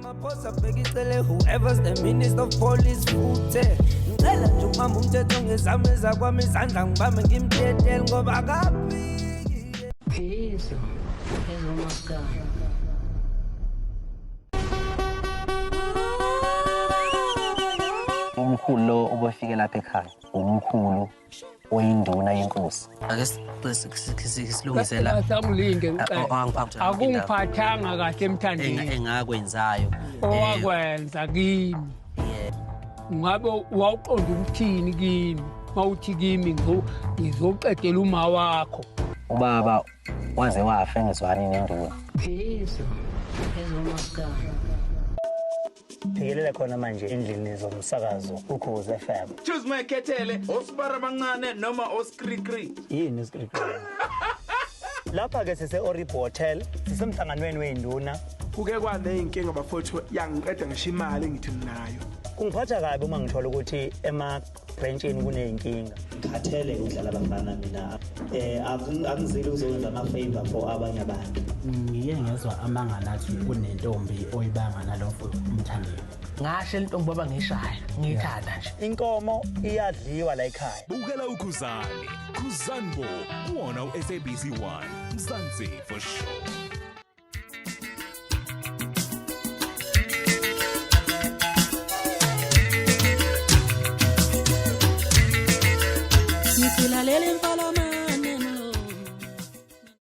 Ramaphosa bheka icele whoever's the minister of police futhe ngicela nje ukubamba umthetho ngezami ezakwami izandla ngibambe ngimtetele ngoba akafiki. Yizo ezomaskandi. Umkhulu lo obefike lapha ekhaya, umkhulu oyinduna yenkosi. Ake silungise la. Sangilinge ngicela. Akungiphathanga kahle emthandeni. Engakwenzayo. Owakwenza kimi. Ngabe wawuqonda ukuthini kimi? Mawuthi kimi ngizoqedela uma wakho. Ubaba waze wafa engezwani nenduna. Yizo ezomaskandi. Phikelela khona manje endlini zomsakazo Ukhozi FM. Choose my khethele osibara abancane noma oskrikri. Yini iskrikri? Lapha ke sise Oribo Hotel, sisemhlanganweni wezinduna. Kuke kwaney'nkinga bafowethu yangiqeda ngisho imali engithi nginayo. Kungiphatha kabi uma ngithola ukuthi ema branchini kuney'nkinga. Ngikhathele ukudlala abafana mina. Angizile ukuzokwenza ama-favor for abanye abantu. Ngiye ngezwa amanga nathi kunentombi oyibanga nalofo umthandeni. Ngasho intombi baba ngishaya, ngiyithanda nje. Inkomo iyadliwa la ekhaya. Bukela uKhuzani, Khuzanbo, kuwona u-SABC 1, Mzansi for sure. Nisilalele.